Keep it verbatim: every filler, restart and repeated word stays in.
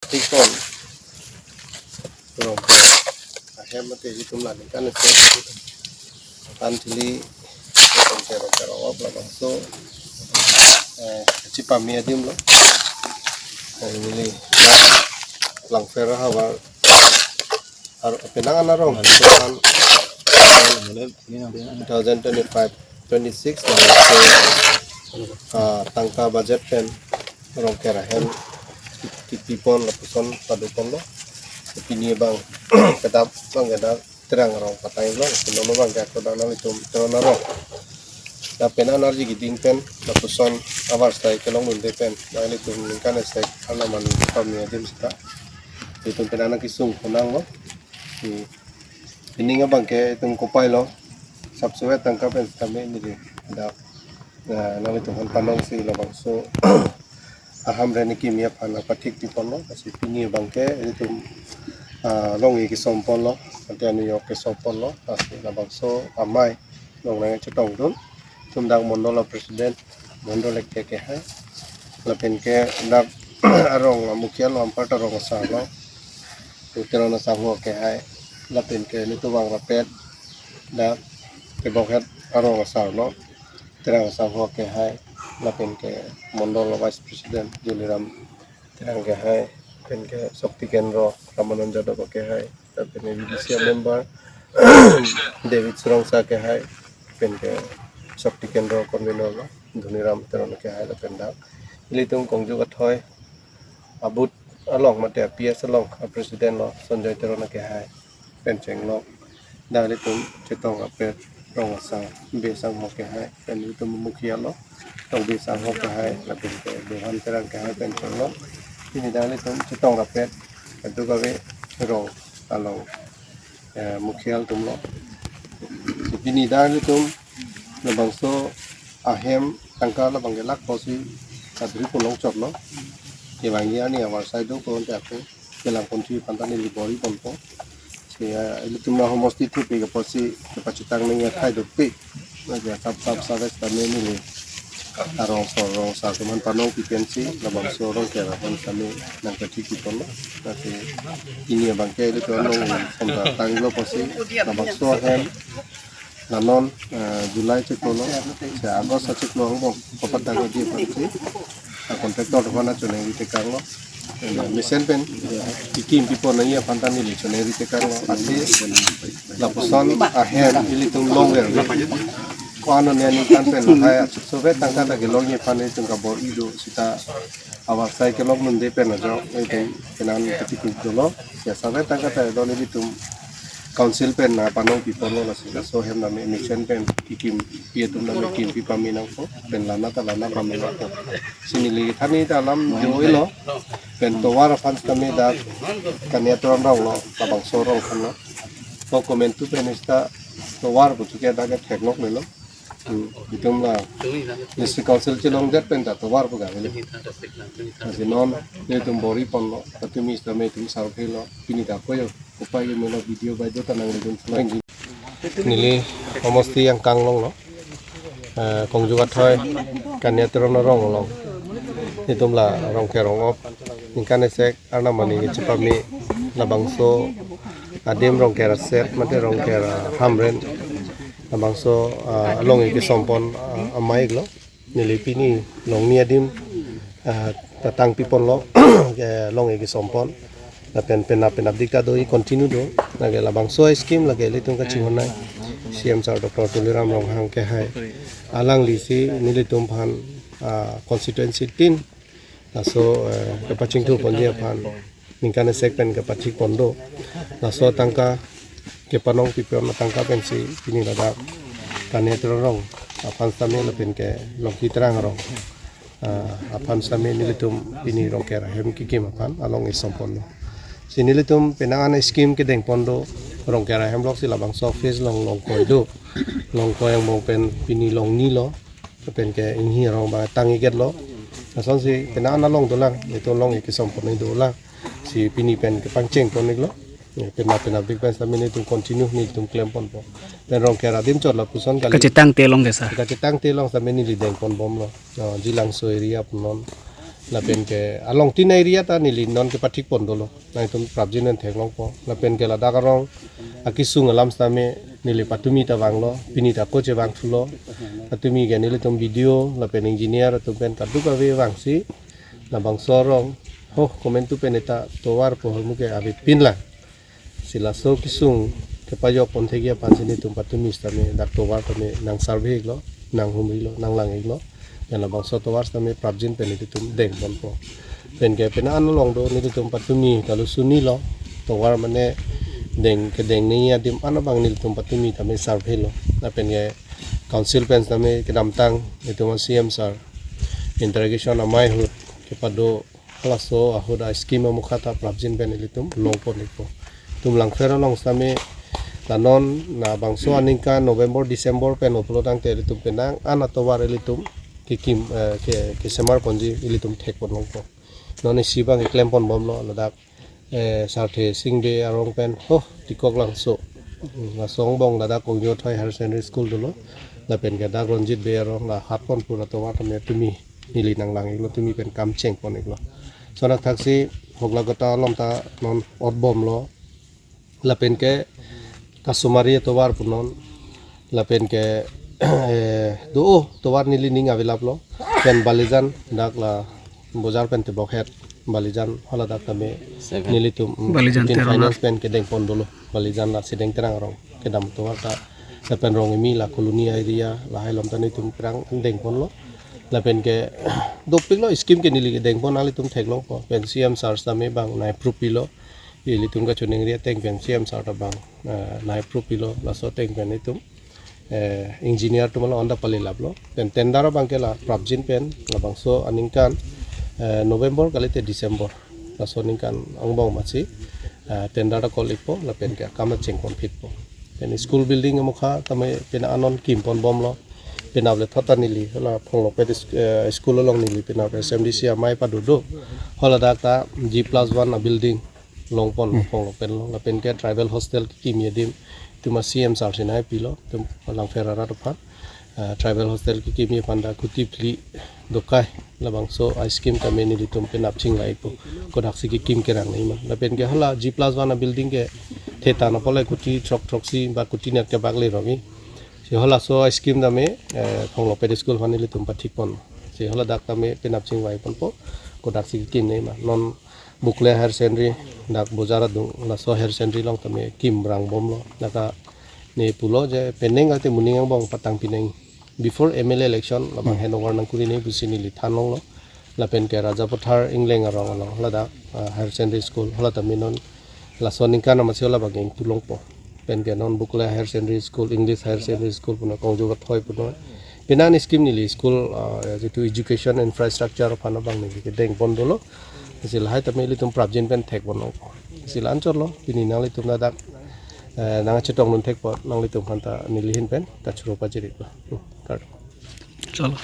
Tikon. Rong. Ahem mate ilitum la ningkan isi. Tan thili. Rong ke rong ke rong op labangso. Eh, chipami adim lo. Eh, neli. Langpher havar. Ar penang an arong. Two thousand twenty-five, twenty-six na, ah, tangka budget pen Rongker ahem kipipon lapuson padoponlo. Pini abang kedap abang kedap Terang arong patang lo, punon abang ke ako dana itum Terang arong. Lapen anarji keding pen lapuson avarsai kelong dunde pen, nanglitum ningkan esek arnam ani pami adim sita. Itum pen anak kisung konang lo. Hmm. Pining abang ke itum kopai lo. Sapsuet tangka pen kami ini di. Ada, eh, nanglitum aphan panong si labangso aHamren kimi aphan apathik piponlo, lasi pini abang ke itum, ah, long-e kesomponlo, ante anu yok kesomponlo, lasi labangso amei long nang chetongdun. Itum dak mondol president, mondol ek ke hai. Lapen ke dak arong amukhial lo, anparta rong asar lo. Uteron asar ho ke hai. Lapen ke nelitum vangrapet dak kebokhet arong asar lo. Terang asar ho ke hai. Lapen ke mondol vice president Joliram Terang ke hai. Pen ke Shakti Kendro Ramanand Jadhav ke hai. Lapen ke B D C member David Surangsa ke hai. Pen ke Shakti Kendro convener lo Dhoniram Teron ke hai. Lapen dak ilitum Kongjuk Athoi abooth along mate P S along apresident lo Sanjoy Teron ke hai. Pen chenglok dak ilitum chetongrapet rong asar Besang ho ke hai. Pen ilitum mukhial lo Tongbi Sang ho ke hai, lapen ke Bohan Terang ke hai pen chenglok. Pini dak ilitum chetongrapet adu kave rong along, eh, mukhial atum lo. So, pini dak ilitum labangso ahem tangka labang ke lakh posi kadri kolong chot lo. Kevangji arni avarsai do ko ante ako kelang ponji aphan ta neli bor-i ponpo. Si, ah, ilitum la homosti thupi ke posi kepachitang nangji athai dopik. Lasi asap sap sap sitame neli arong asar rong asar atum aphan panong pipensi labangso Rongker ahem sitame nangkathik piponlo. Lasi pini abang ke ilitum anong somda tanglo posi labangso ahem la non, eh, July chiklo lo, si August achiklo angbong papadang odi aphansi, ah, contractor atum aphan choningri tekanglo. Eh, mesen pen kikim pipon nangji aphan ta neli choningri tekanglo. Athe lapuson ahem ilitum longver. Ko-an aningkan pen hai achiklo sove tangka ta kelongji aphan itum kabor-i do sita avarsai kelong dunde pen ajo, itum penang ketikuk dolo. Ya, save tangka ta don ilitum council pen nangpanong piponlo, lasi laso ahem name mesen pen kikim pi atum name kimpi pame nangpo, pen lana ta lana pame nangpo. Si neli thani ta alam jo-elo, pen tovar aphan sitame dak Kania Teron arong lo, labangso arong aphan lo. Ko komantu pen sita tovar pu chuke dak theknok lelo. Hmm, itum la district council chelongdet pen ta tovar pu kave le. Lasi non nelitum bor-i ponlo, patumi sitame itum sarphe lo, pini ta koyo upai ke melo, video bai do ta nanglitum pulangji. Neli homosti angkang long lo. Eh, Kongjuk Athoi Kania Teron arong along itum la Rongker rong-op ningkan esek arnam ani kechipame labangso adim Rongker aset mate Rongker aHamren labangso, ah, long-e kesompon, ah, amei lo. Neli pini longni adim, ah, tatang piponlo, ke long-e kesompon. Lapen penap penapdik ta do-i continue do. Lake labangso scheme lake ilitum kachinghon nai C M sir Doctor Tuliram Ronghang ke hai. Alanglisi nelitum aphan, ah, constituency tin laso, eh, kepachingthur ponji aphan ningkan esek pen kepathik pon do. Laso tangka kepanong pipion atangka pensi pini ladak Kania Teron arong aphan sitame lapen ke Longki Terang arong, ah, aphan sitame nelitum pini Rongker ahem kikim aphan along-e sompon do. Si nelitum penang an scheme kedeng pon do, Rongker ahem loksi labangso office along longkoi do. Longkoi angbong pen pini longni lo. Lapen ke inghini arong abang tang-ik-et lo. Lasonsi penang an along dolang, itum long-e kesompon dolang. Si pini pen kepangcheng pon-ik lo. Ya, penap penapdik pen sitame nelitum continue nelitum klem ponpo. Pen Rongker adim chot lapuson kali. Kachetang telong ke sir. Kachetang telong sitame neli deng ponbomlo. Oh, Jilangso area punon. Lapen ke along tin area ta neli non kepathik pon dolo. Nangtum prapjin pen theklongpo. Lapen ke ladak arong akisung alam sitame neli patumi ta vanglo, pini ta ko chevang thulo. Patumi ke nelitum B D O lapen engineer atum pen kadokave vangsi labangso arong, ho, komantu pen eta tovar pu ahormu ke avepin lang. Si laso kisung kepajok pon thekji aphan si nelitum patumi sitame dak tovar tame nang survey iklo, nang humrilo, nang lang iklo. Pen labangso tovar sitame prapjin pen nelitum deng ponpo. Pen ke pena an along do nelitum patumi kalu sunilo, tovar mane deng kedeng nangji adim an abang nelitum patumi tame survey lo. Lapen ke council pen sitame kedamtang nelitum C M sir interrogation amei ahut kepado halaso ahut a-scheme amukha ta prapjin pen ilitum long pon ikpo. Itum Langpher along sitame la non labangso aningkan November, December pen pulo tangte ilitum penang an atovar ilitum kekim, eh, ke, kesemar ponji ilitum thek pon longpo. Non isi abang keklem pon bomlo ladak, eh, Sarthe Sing Bey arong pen, ho, Tikok Langso. Hmm, laso angbong ladak Kongjo Thoi Higher Secondary School dolo. Lapen ke dak Ronjit Bey arong la hat pon pura tovar tame tumi neli nang lang iklo, tumi pen kam cheng pon iklo. Lason athaksi Hoglagata along ta non ot bomlo. Lapen ke Kasumari atovar punon. Lapen ke, eh, do, oh, tovar neli ning avilap lo. Pen Balijan dak la bojar pen tebok het. Balijan hala dak tame Seven. Nelitum, mm, Balijan fifteen Terang. Finance pen kedeng pon dolo. Balijan la Sideng Terang arong kedam tovar ta. Lapen Rongimi la colony area lahai along ta nelitum perang deng ponlo. Lapen ke dopiklo scheme ke neli kedeng pon nanglitum theklongpo. Pen C M sir sitame bang nai approve pilo. Ilitum kachiningri ateng pen C M sir ta bang, eh, nai approve pilo, laso ateng pen itum, eh, engineer atum along anta pale laplo. Pen tender abang ke la prapjin pen labangso aningkan, eh, November kalite December, laso aningkan angbong masi, eh, tender ta call ikpo, lapen ke akam ta cheng pon phitpo. Pen school building amukha tame pen anon kim pon bomlo. Penap le thot ta neli la Phonglokpet is-, eh, school along neli penap S M D C amei pado do. Hala dak ta G plus one a-building long pon, hmm, Phonglokpet along. Lapen ke tribal hostel kekimji adim itum a-C M sir si nai pilo, itum Langpher arat aphan. Ah, tribal hostel kekimji aphan ta kuti phli dokai labangso a-scheme tame nelitum penap chingvai ikpo. Kodaksi kekim kerang nangji ma. Lapen ke hala G plus one a-building ke theta na pole kuti throk throksi ba kuti net kebak le rogi. Si halaso a-scheme tame, eh, Phonglokpet school aphan nelitum pathik pon. Si hala dak tame penap chingvai ponpo. Kodaksi kekim nangji ma. Non Bukle Higher Secondary dak bojar adung laso Higher Secondary along tame kim rang bomlo. Lake ne pulo je penang ate moning angbong patang pinang. Before M L A election labang, hmm, handover nangkuri nangji pusi neli than longlo. Lapen ke Rajapathar Ingleng arong along ladak, ah, Higher Secondary School hala tame non laso aningkan amasi hala bang ingpu longpo. Pen ke non Bukle Higher Secondary School, English Higher Secondary School punon, Kongjo Thoi punon. Penang scheme neli school, ah, jitu education infrastructure aphan abang neli kedeng pon dolo. Si lahai tame ilitum prapjin pen thek pon longpo. Si la anchotlo, pini nanglitum ladak, eh, nangchetong dun thekpo, nanglitum aphan ta neli ahin pen kachoro pajirlo. Hmm, kardom. Chalo.